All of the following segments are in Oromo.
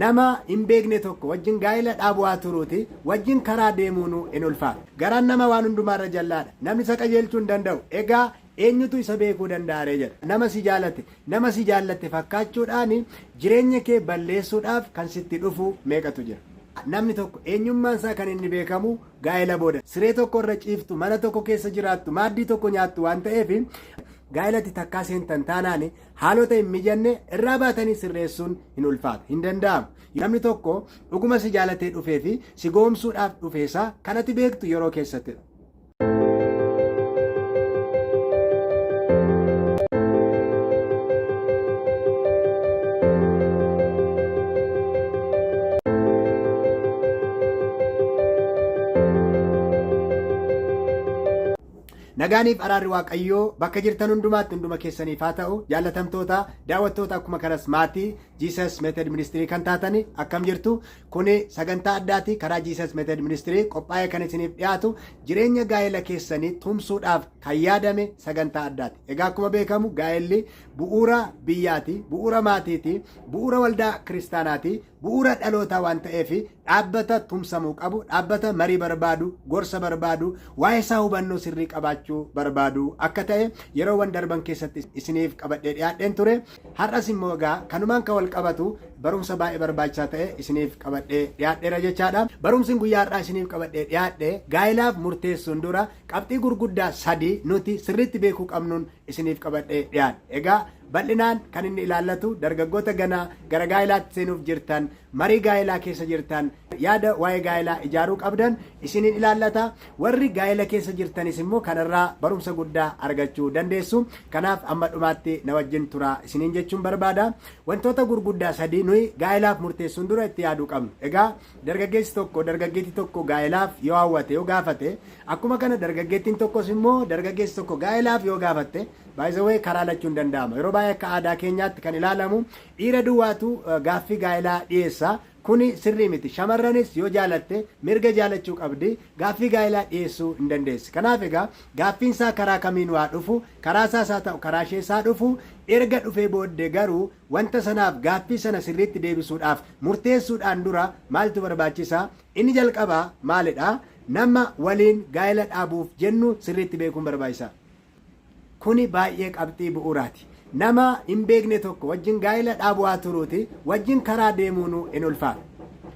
Nama hin beekne tokko wajjin gaa'ela dhaabuu haa turuuti wajjin karaa deemuunuu in ulfaata. Garaan nama waan hundumaarra jallaadha. Namni isa qajeelchuu hin danda'u. Egaa eenyutu isa beekuu danda'a ree jedha. Nama si jaalate, nama si jaallatte fakkaachuudhaan jireenya kee balleessuudhaaf kan sitti dhufu meeqatu jira. Namni tokko eenyummaan isaa kan inni beekamu gaa'ela booda. Siree tokko irra ciiftu, mana tokko keessa jiraattu, maaddii tokko nyaattu waan ta'eef gaa'elatti takkaa seentan taanaan haalota hin mijanne irraa baatanii sirreessuun hin ulfaatu, hin danda'amu. Namni tokko dhuguma si jaalatee dhufee fi si goomsuudhaaf dhufeesaa kan ati beektu yeroo keessattidha. Nagaaniif araarri Waaqayyoo bakka jirtan hundumaatti hunduma keessaniif haa ta'u. Jaallatamtoota daawwattoota, akkuma kanas maatii Jesus Method Ministry kan taatani, akkam jirtu? Kuni sagantaa addaati karaa Jesus Method Ministry qophaa'ee kan isiniif dhiyaatu, jireenya gaa'ela keessanii tumsuudhaaf kan yaadame sagantaa addaati. Egaa akkuma beekamu gaa'elli bu'uura biyyaati, bu'uura maatiiti, bu'uura waldaa kiristaanaati, bu'uura dhalootaa waan ta'eef dhaabbata tumsamuu qabu, dhaabbata marii barbaadu, gorsa barbaadu, waa'ee isaa hubannoo sirrii qabaachuu barbaadu akka ta'e yeroowwan darban keessatti isiniif qabadhee dhiyaadheen ture. Har'as immoo egaa kanumaan kan wal qabatu barumsa baay'ee barbaachisaa ta'e isiniif qabadhee dhiyaadheera jechaadha. Barumsi guyyaa har'aa isiniif qabadhee dhiyaadhe gaa'ilaaf murteessuun dura qabxii gurguddaa sadii nuti sirriitti beekuu qabnuun isiniif qabadhee dhiyaadhe. Egaa bal'inaan kan inni ilaallatu dargaggoota ganaa gara gaa'ilaatti seenuuf jirtan, marii gaa'elaa keessa jirtan, yaada waa'ee gaa'elaa ijaaruu qabdan isiniin ilaallata. Warri gaa'ela keessa jirtanis immoo kanarraa barumsa guddaa argachuu dandeessu. Kanaaf amma dhumaatti na wajjin turaa isiniin jechuun barbaada. Wantoota gurguddaa sadii nuyi gaa'elaaf murteessuun dura itti yaaduu qabnu. Egaa dargaggeessi tokko, dargaggeettii tokko gaa'elaaf yoo hawwate, yoo gaafate, akkuma kana dargaggeettiin tokkos immoo dargaggeessi tokko gaa'elaaf yoo gaafatte, by the way, karaa lachuun danda'ama. Yeroo baay'ee akka aadaa keenyaatti kan ilaalamu dhiira duwwaatu gaaffii gaa'elaa dhiyeessa. Kuni sirrii miti. Shamarranis yoo jaalatte mirga jaalachuu qabdi. Gaaffii gaa'elaa dhiyeessuu hin dandeessi. Kanaaf egaa gaaffiin isaa karaa kamiin waa dhufu, karaa isaas haa ta'u karaa ishees haa dhufu, erga dhufee booddee garuu wanta sanaaf gaaffii sana sirriitti deebisuudhaaf murteessuudhaan dura maaltu barbaachisa? Inni jalqabaa maalidha? Nama waliin gaa'ela dhaabuuf jennu sirriitti beekuun barbaachisaadha. Kuni baay'ee qabxii bu'uuraati. Nama hin beekne tokko wajjin gaa'ela dhaabuu haa turuuti wajjin karaa deemuunuu in ulfaata.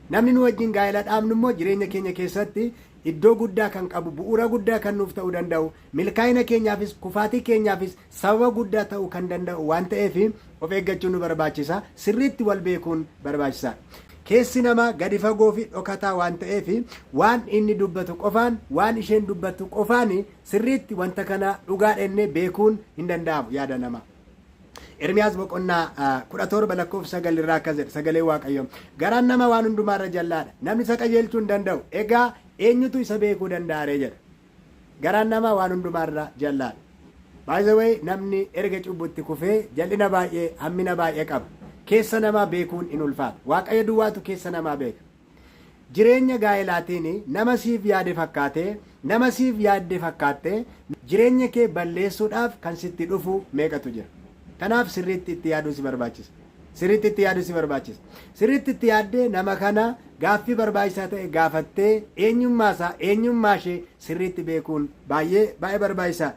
Namni nu wajjin gaa'ela dhaabnu immoo jireenya keenya keessatti iddoo guddaa kan qabu, bu'uura guddaa kan nuuf ta'uu danda'u, milkaa'ina keenyaafis kufaatii keenyaafis sababa guddaa ta'uu kan danda'u waan ta'eef of eeggachuun nu barbaachisa. Sirriitti wal beekuun barbaachisaadha. Keessi namaa gadi fagoo fi dhokataa waan ta'eef waan inni dubbatu qofaan, waan isheen dubbattu qofaan sirriitti wanta kana dhugaa dhennee beekuun hin danda'amu yaada namaa. Ermiyaas boqonnaa 17 lakkoofsa 9 irraa akkas jedha sagalee Waaqayyoo. Garaan nama waan hundumaarra jallaadha. Namni isa qajeelchuu hin danda'u. Egaa eenyutu isa beekuu danda'a ree jedha. Garaan namaa waan hundumaarra jallaadha. By the way, namni erga cubbutti kufee jal'ina baay'ee, hammina baay'ee qaba. Keessa namaa beekuun in ulfaata. Waaqayyo duwwaatu keessa namaa beeka. Jireenya gaa'elaatiin nama siif yaade fakkaatee, nama siif yaadde fakkaattee jireenya kee balleessuudhaaf kan sitti dhufu meeqatu jira. Kanaaf sirriitti itti yaaduu si barbaachisa. Sirriitti itti yaaduu si barbaachisa. Sirriitti itti yaaddee nama kana gaaffii barbaachisaa ta'e gaafattee eenyummaa isaa, eenyummaa ishee sirriitti beekuun baay'ee baay'ee barbaachisaadha.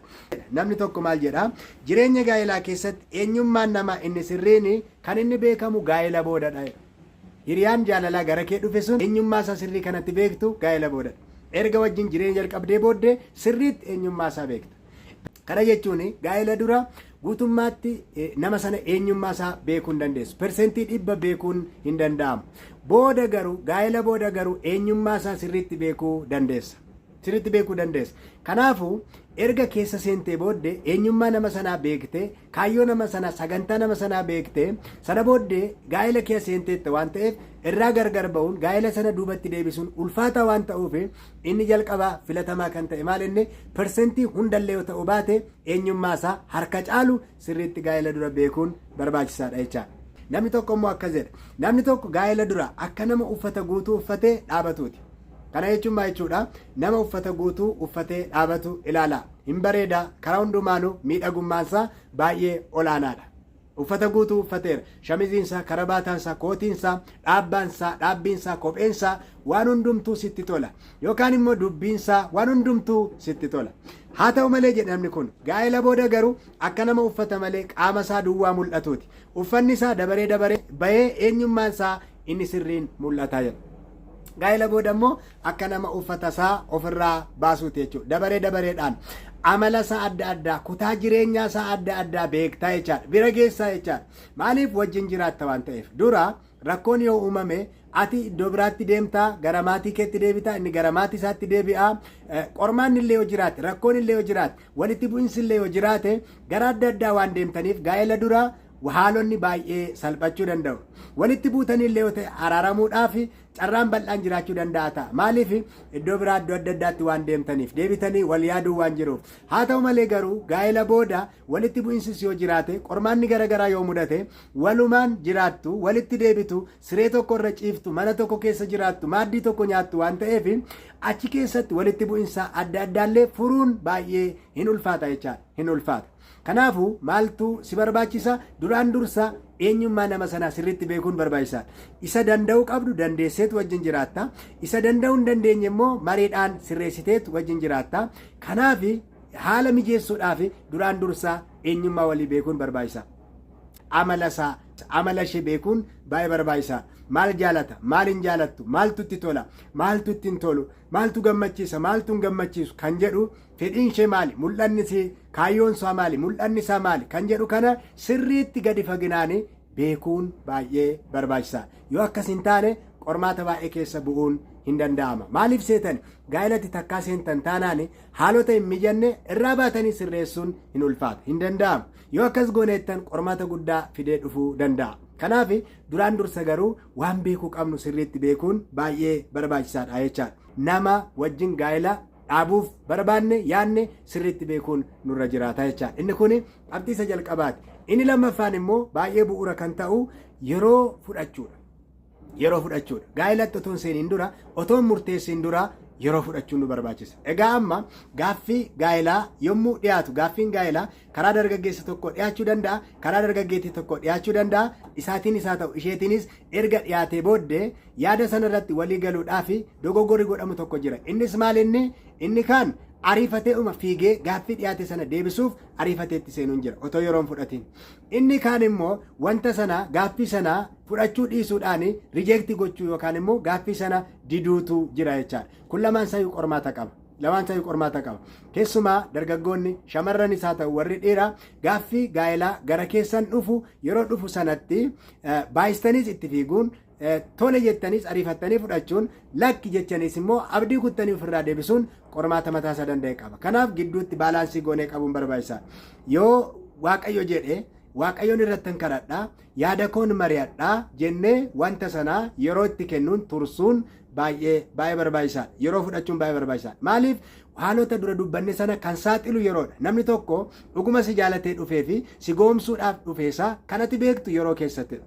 Namni tokko maal jedha? Jireenya gaa'elaa keessatti eenyummaan namaa inni sirriin kan inni beekamu gaa'ela boodadha jedha. Hiriyaan jaalalaa gara kee dhufe sun eenyummaa isaa sirrii kanatti beektu gaa'ela boodadha. Erga wajjin jireenya jalqabdee booddee sirriitti eenyummaa isaa beekta. Kana jechuun gaa'ela dura guutummaatti nama sana eenyummaa isaa beekuu hin dandeessu. 100% beekuun hin danda'amu. Booda garuu, gaa'ela booda garuu eenyummaa isaa sirriitti beekuu dandeessa. Sirriitti beekuu dandeessa. Kanaafuu erga keessa seentee booddee eenyummaa nama sanaa beektee, kaayyoo nama sanaa, sagantaa nama sanaa beektee, sana booddee gaa'ela keessa seenteetta waan ta'eef irraa gargar ba'uun, gaa'ela sana duubatti deebisuun ulfaataa waan ta'uuf, inni jalqabaa filatamaa kan ta'e maal inni persentii hundallee yoo ta'u baate eenyummaa isaa harka caalu sirriitti gaa'ela dura beekuun barbaachisaadha jechaadha. Namni tokko immoo akkas jedha. Namni tokko gaa'ela dura akka nama uffata guutuu uffatee dhaabatuuti. Kana jechuun maal jechuudha? Nama uffata guutuu uffatee dhaabatu ilaala. Hin bareeda, karaa hundumaanuu miidhagummaansaa baay'ee olaanaadha. Uffata guutuu uffateera. Shamiziinsaa, karabaataansaa, kootiinsaa, dhaabbaansaa, dhaabbiinsaa, kopheensaa waan hundumtuu sitti tola. Yookaan immoo dubbiinsaa waan hundumtuu sitti tola. Haa ta'u malee jedhe namni kun gaa'ela booda garuu akka nama uffata malee qaama isaa duwwaa mul'atuuti. Uffanni isaa dabaree dabaree bahee eenyummaan isaa inni sirriin mul'ata jedha. Gaa'ela booda immoo akka nama uffata isaa ofirraa baasuuti jechuudha. Dabaree dabareedhaan amala isaa adda addaa, kutaa jireenyaa isaa adda addaa beektaa jechaadha. Bira geessaa jechaadha. Maaliif wajjin jiraatta waan ta'eef. Dura rakkoon yoo uumame ati iddoo biraatti deemtaa, gara maatii keetti deebitaa, inni gara maatii isaatti deebi'a. Qormaanni illee yoo jiraate, rakkoon illee yoo jiraate, walitti bu'insi illee yoo jiraate gara adda addaa waan deemtaniif gaa'ela dura haalonni baay'ee salphachuu danda'u. Walitti buutanii illee yoo ta'e araaramuudhaaf carraan bal'aan jiraachuu danda'a ta'a. Maaliif iddoo biraa iddoo adda addaatti waan deemtaniif deebitanii wal yaaduu waan jiruuf. Haa ta'u malee garuu gaa'ela booda walitti bu'insis yoo jiraate, qormaanni garaagaraa yoo mudate, walumaan jiraattu, walitti deebitu, siree tokko irra ciiftu, mana tokko keessa jiraattu, maaddii tokko nyaattu waan ta'eef achi keessatti walitti bu'insa adda addaallee furuun baay'ee hin ulfaata jechaadha. Hin ulfaata. Kanaafuu maaltu si barbaachisa? Duraan dursa eenyummaa nama sanaa sirriitti beekuun barbaachisaadha. Isa danda'uu qabdu dandeesseetu wajjin jiraatta. Isa danda'uu hin dandeenye immoo mariidhaan sirreessiteetu wajjin jiraatta. Kanaaf haala mijeessuudhaaf duraan dursa eenyummaa walii beekuun barbaachisaadha. Amala isaa, amala ishee beekuun baay'ee barbaachisaadha. Maal jaalata? Maal hin jaalattu? Maaltu itti tola? Maaltu itti hin tolu? Maaltu gammachiisa? Maaltu hin gammachiisu? Kan jedhu, fedhiin ishee maali? Mul'anni isii, kaayyoon isaa maali? Mul'anni isaa maali? Kan jedhu kana sirriitti gadi faginaan beekuun baay'ee barbaachisaadha. Yoo akkas hin taane qormaata baay'ee keessa bu'uun hin danda'ama. Maaliif seetan? Gaa'elatti takkaa seentan taanaan haalota hin mijanne irraa baatanii sirreessuun hin ulfaata. Hin danda'amu. Yoo akkas gooneettan qormaata guddaa fidee dhufuu danda'a. Kanaaf duraan dursa garuu waan beekuu qabnu sirriitti beekuun baay'ee barbaachisaadha jechaadha. Nama wajjin gaa'ela dhaabuuf barbaanne, yaadne sirriitti beekuun nurra jiraata jechaadha. Inni kun qabxii isa jalqabaati. Inni lammaffaan immoo baay'ee bu'uura kan ta'u yeroo fudhachuudha. Yeroo fudhachuudha. Gaa'elatti otoo hin seeniin dura, otoo hin murteessiin dura yeroo fudhachuun nu barbaachisa. Egaa amma gaaffii gaa'elaa yommuu dhiyaatu, gaaffiin gaa'elaa karaa dargaggeessa tokko dhiyaachuu danda'a, karaa dargaggeettii tokko dhiyaachuu danda'a. Isaatiinis haa ta'u isheetiinis erga dhiyaatee booddee yaada sana irratti walii galuudhaaf dogoggorri godhamu tokko jira. Innis maal inni? Inni kaan ariifatee uma fiigee gaaffii dhiyaate sana deebisuuf ariifatee itti seenuun jira otoo yeroon fudhatiin. Inni kaan immoo wanta sana, gaaffii sana fudhachuu dhiisuudhaan reject gochuu yookaan immoo gaaffii sana diduutu jira jechaadha. Kun lamaan isayyuu qormaata qaba. Lamaan isayyuu qormaata qaba. Keessumaa dargaggoonni, shamarranis haa ta'u warri dhiiraa, gaaffii gaa'elaa gara keessan dhufu yeroo dhufu sanatti baay'istaniis itti fiiguun, tole jettaniis ariifattanii fudhachuun, lakki jechaniis immoo abdii kuttanii ofirraa deebisuun qormaata mataa isaa danda'e qaba. Kanaaf gidduutti balance goonee qabuun barbaachisaadha. Yoo Waaqayyo jedhe, Waaqayyoon irratti kadhadhaa, yaada koon mari'adhaa jennee wanta sanaa yeroo itti kennuun tursuun baay'ee baay'ee barbaachisaadha. Yeroo fudhachuun baay'ee barbaachisaadha. Maaliif? Haalota dura dubbanne sana kan saaxilu yeroodha. Namni tokko dhuguma si jaalatee dhufee fi si goomsuudhaaf dhufeesaa kanatti beektu yeroo keessattidha.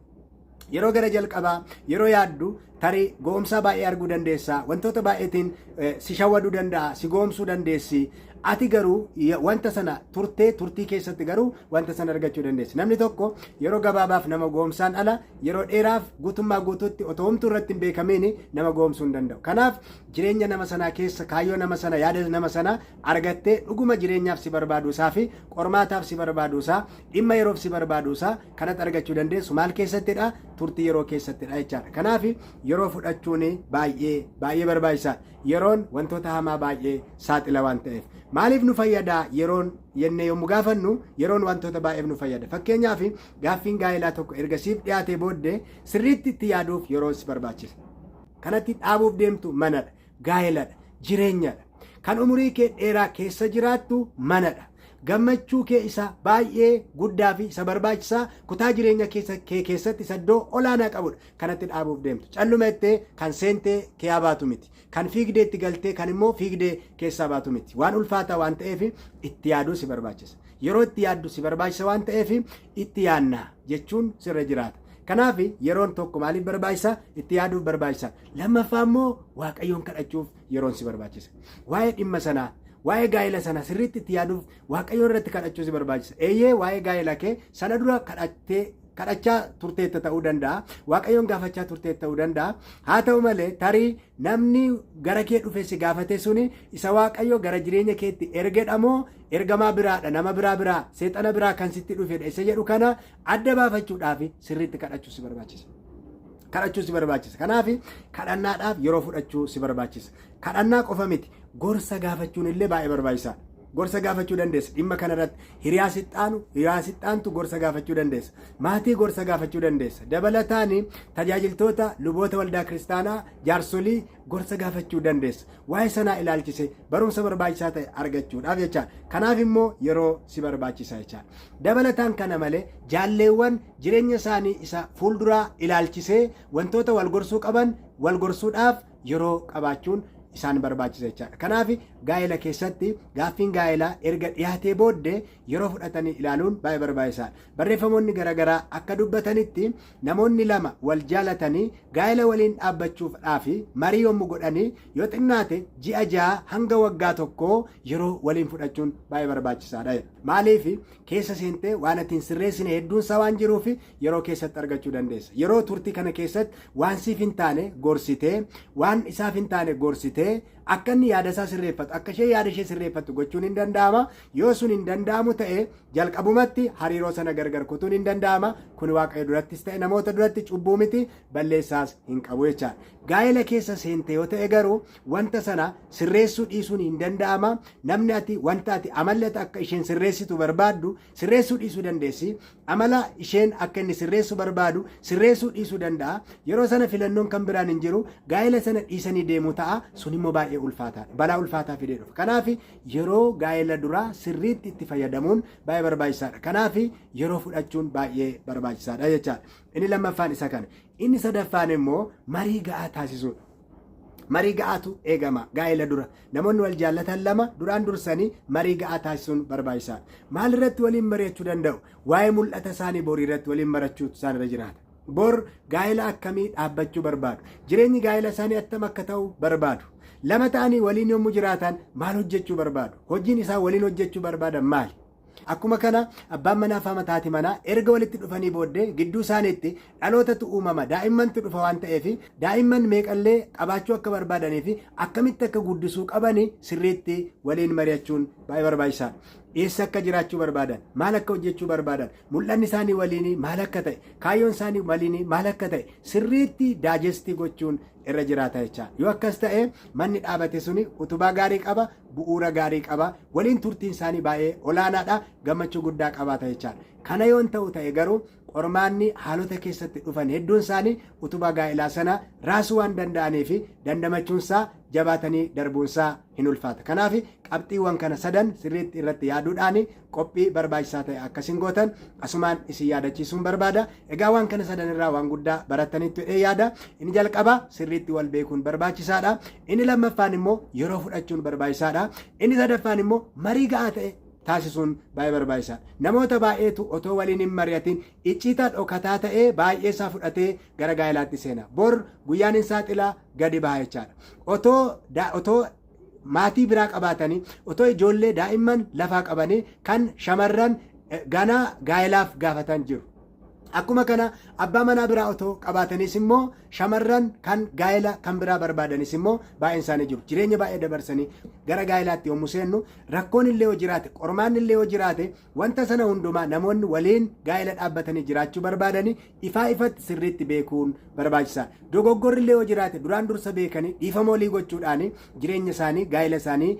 Yeroo gara jalqabaa yeroo yaaddu tarii goomsaa baay'ee arguu dandeessa. Wantoota baay'eetiin si shawwaduu danda'a, si goomsuu dandeessi. Ati garuu wanta sana turtee turtii keessatti garuu wanta sana argachuu dandeessi. Namni tokko yeroo gabaabaaf nama goomsaan ala yeroo dheeraaf guutummaa guutuutti otoo homtuu irratti hin beekamiin nama goomsuu hin danda'u. Kanaaf jireenya nama sanaa keessa kaayyoo nama sana, yaada nama sana argattee dhuguma jireenyaaf si barbaaduu isaa fi qormaataaf si barbaaduu isaa, dhimma yeroof si barbaaduu isaa kanatti argachuu dandeessu maal keessattidha? Turtii yeroo keessattidha jechaadha. Kanaaf yeroo fudhachuun baay'ee baay'ee barbaachisaadha. Yeroon wantoota hamaa baay'ee saaxila waan ta'eef. Maaliif nu fayyada yeroon jennee yommuu gaafannu, yeroon wantoota baay'eef nu fayyada. Fakkeenyaaf gaaffiin gaa'elaa tokko erga siif dhiyaatee booddee sirriitti itti yaaduuf yeroon si barbaachisa. Kanatti dhaabuuf deemtu manadha, gaa'eladha, jireenyadha. Kan umurii kee dheeraa keessa jiraattu manadha. Gammachuu kee isa baay'ee guddaa fi isa barbaachisaa, kutaa jireenya keessa kee keessatti isa iddoo olaanaa qabudha. Kanatti dhaabuuf deemtu. Calluma jettee kan seentee kee baatu miti. Kan fiigdee itti galtee kan immoo fiigdee keessaa baatu miti. Waan ulfaataa waan ta'eef itti yaaduu si barbaachisa. Yeroo itti yaaddu si barbaachisa waan ta'eef itti yaannaa jechuun sirra jiraata. Kanaaf yeroon tokko maaliif barbaachisa? Itti yaaduuf barbaachisa. Lammaffaa immoo Waaqayyoon kadhachuuf yeroon si barbaachisa. Waa'ee dhimma sanaa, Waa'ee gaa'ela sana sirriitti itti yaaduuf Waaqayyoon irratti kadhachuu si barbaachisa. Eeyyee, waa'ee gaa'ela kee sana dura kadhattee kadhachaa turteetta ta'uu danda'a. Waaqayyoon gaafachaa turteetta ta'uu danda'a. Haa ta'u malee, tarii namni gara kee dhufe si gaafate suni isa Waaqayyo gara jireenya keetti ergedha moo ergamaa biraadha, nama biraa biraa, seexana biraa kan sitti dhufedha isa jedhu kana adda baafachuudhaaf sirriitti kadhachuu si barbaachisa. Kadhachuu si barbaachisa. Kanaaf kadhannaadhaaf yeroo fudhachuu si barbaachisa. Kadhannaa qofa miti, gorsa gaafachuun illee baay'ee barbaachisaadha. Gorsa gaafachuu dandeessa. Dhimma kanarratti hiriyaa sixxaanu, hiriyaa sixxaantu gorsa gaafachuu dandeessa. Maatii gorsa gaafachuu dandeessa. Dabalataan tajaajiltoota, luboota waldaa kiristaanaa, jaarsolii gorsa gaafachuu dandeessa. Waa'ee sanaa ilaalchise barumsa barbaachisaa ta'e argachuudhaaf jechaadha. Kanaaf immoo yeroo si barbaachisa jechaadha. Dabalataan kana malee jaalleewwan jireenya isaanii isa fuulduraa ilaalchisee wantoota wal gorsuu qaban wal gorsuudhaaf yeroo qabaachuun isaan barbaachisa jechaadha. Kanaaf gaa'ela keessatti gaaffiin gaa'elaa erga dhiyaatee booddee yeroo fudhatanii ilaaluun baay'ee barbaachisaadha. Barreeffamoonni garaagaraa akka dubbatanitti, namoonni lama wal jaalatanii gaa'ela waliin dhaabbachuudhaaf marii yommuu godhanii yoo xinnaate ji'a 6 hanga waggaa tokkoo yeroo waliin fudhachuun baay'ee barbaachisaadha. Maaliif? Keessa seentee waan ati hin sirreessine hedduunsaa waan jiruuf yeroo keessatti argachuu dandeessa. Yeroo turtii kana keessatti waan siif hin taane gorsitee, waan isaaf hin taane gorsitee, akka inni yaada isaa sirreeffatu, akka ishee yaada ishee sirreeffattu gochuun hin danda'ama. Yoo sun hin danda'amu ta'e, jalqabumatti hariiroo sana gargar kutuun hin danda'ama. Kun Waaqayyo durattis ta'e namoota duratti cubbuu miti, balleessaas hin qabu jechaadha. Gaa'ela keessa seente yoo ta'e garuu wanta sana sirreessuu dhiisuun hin danda'ama. Namni ati wanta ati amalli ati akka isheen sirreessitu barbaaddu sirreessuu dhiisuu dandeessi. Amala isheen akka inni sirreessu barbaadu sirreessuu dhiisuu danda'a. Yeroo sana filannoon kan biraan hin jiru. Gaa'ela sana dhiisanii deemuu ta'a. Sun immoo baay'ee ulfaataadha. Balaa ulfaataa fidee dhufa. Kanaaf yeroo gaa'ela duraa sirriitti itti fayyadamuun baay'ee barbaachisaadha. Kanaaf yeroo fudhachuun baay'ee barbaachisaadha jechaadha. Inni lammaffaan isa kana. Inni sadaffaan immoo marii ga'aa taasisuudha. Marii ga'aatu eegama gaa'ela dura. Namoonni wal jaallatan lama duraan dursanii marii ga'aa taasisuun barbaachisaadha. Maal irratti waliin mari'achuu danda'u? Waa'ee mul'ata isaanii borii irratti waliin mari'achuutu isaan irra jiraata. Bor gaa'ela akkamii dhaabbachuu barbaadu? Jireenyi gaa'ela isaanii attam akka ta'u barbaadu? Lama ta'anii waliin yommuu jiraatan maal hojjechuu barbaadu? Hojiin isaan waliin hojjechuu barbaadan maali? Akkuma kana abbaan manaa fi haati manaa erga walitti dhufanii booddee gidduu isaaniitti dhalootatu uumama, daa'immantu dhufa waan ta'eef, daa'imman meeqallee qabaachuu akka barbaadanii fi akkamitti akka guddisuu qabani sirriitti waliin mari'achuun baay'ee barbaachisaadha. Eessa akka jiraachuu barbaadan, maal akka hojjechuu barbaadan, mul'anni isaanii waliinii maal akka ta'e, kaayyoon isaanii waliinii maal akka ta'e sirriitti digest gochuun irra jiraata jecha. Yoo akkas ta'e, manni dhaabate suni utubaa gaarii qaba, bu'uura gaarii qaba, waliin turtiin isaanii baay'ee olaanaadha, gammachuu guddaa qabaata jechaadha. Kana yoon ta'u ta'e garuu, qormaanni haalota keessatti dhufan hedduun isaanii utubaa gaa'elaa sana raasuu waan danda'anii fi dandamachuunsaa, jabaatanii darbuunsaa hin ulfaata. Kanaaf qabxiiwwan kana sadan sirriitti irratti yaaduudhaan qophii barbaachisaa ta'e akkasiin gootan asumaan isin yaadachiisuun barbaada. Egaa waan kana sadan irraa waan guddaa barattanitti jedhee yaada. Inni jalqaba sirriitti wal beekuun barbaachisaadha. Inni lammaffaan immoo yeroo fudhachuun barbaachisaadha. Inni sadaffaan immoo marii ga'aa ta'e taasisuun baay'ee barbaachisaadha. Namoota baay'eetu otoo waliin hin mari'atin icciita dhokataa ta'ee baay'ee isaa fudhatee gara gaa'elaatti seena. Bor guyyaan hin saaxilaa, gadi baha jechaadha. Otoo maatii biraa qabaatanii, otoo ijoollee daa'imman lafaa qabanii kan shamarran ganaa gaa'elaaf gaafatan jiru. Akkuma kana abbaa manaa biraa otoo qabaatanis immoo shamarran kan gaa'ela kan biraa barbaadanis immoo baay'een isaanii jiru. Jireenya baay'ee dabarsanii gara gaa'elaatti yommuu seennu, rakkoon illee yoo jiraate, qormaanni illee yoo jiraate, wanta sana hundumaa namoonni waliin gaa'ela dhaabbatanii jiraachuu barbaadanii ifaa ifatti sirriitti beekuun barbaachisaadha. Dogoggorri illee yoo jiraate, duraan dursa beekanii dhiifama walii gochuudhaan jireenya isaanii, gaa'ela isaanii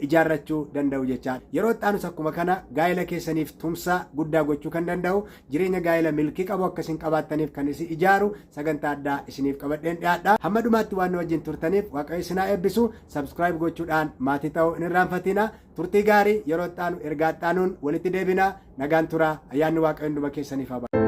ijaarrachuu danda'u jechaadha. Yeroo itti aanus akkuma kana gaa'ela keessaniif tumsa guddaa gochuu kan danda'u, jireenya gaa'ela milkii qabu akkasiin qabaattaniif kan isin ijaaru sagantaa addaa isiniif qabadheen dhiyaadha. Hamma dhumaatti waan nu wajjin turtaniif Waaqayyo isin haa eebbisu. Subscribe gochuudhaan maatii ta'uu hin irraanfatina. Turtii gaarii. Yeroo itti aanu ergaa itti aanuun walitti deebina. Nagaan tura. Ayyaanni Waaqayyo hunduma keessaniif haa.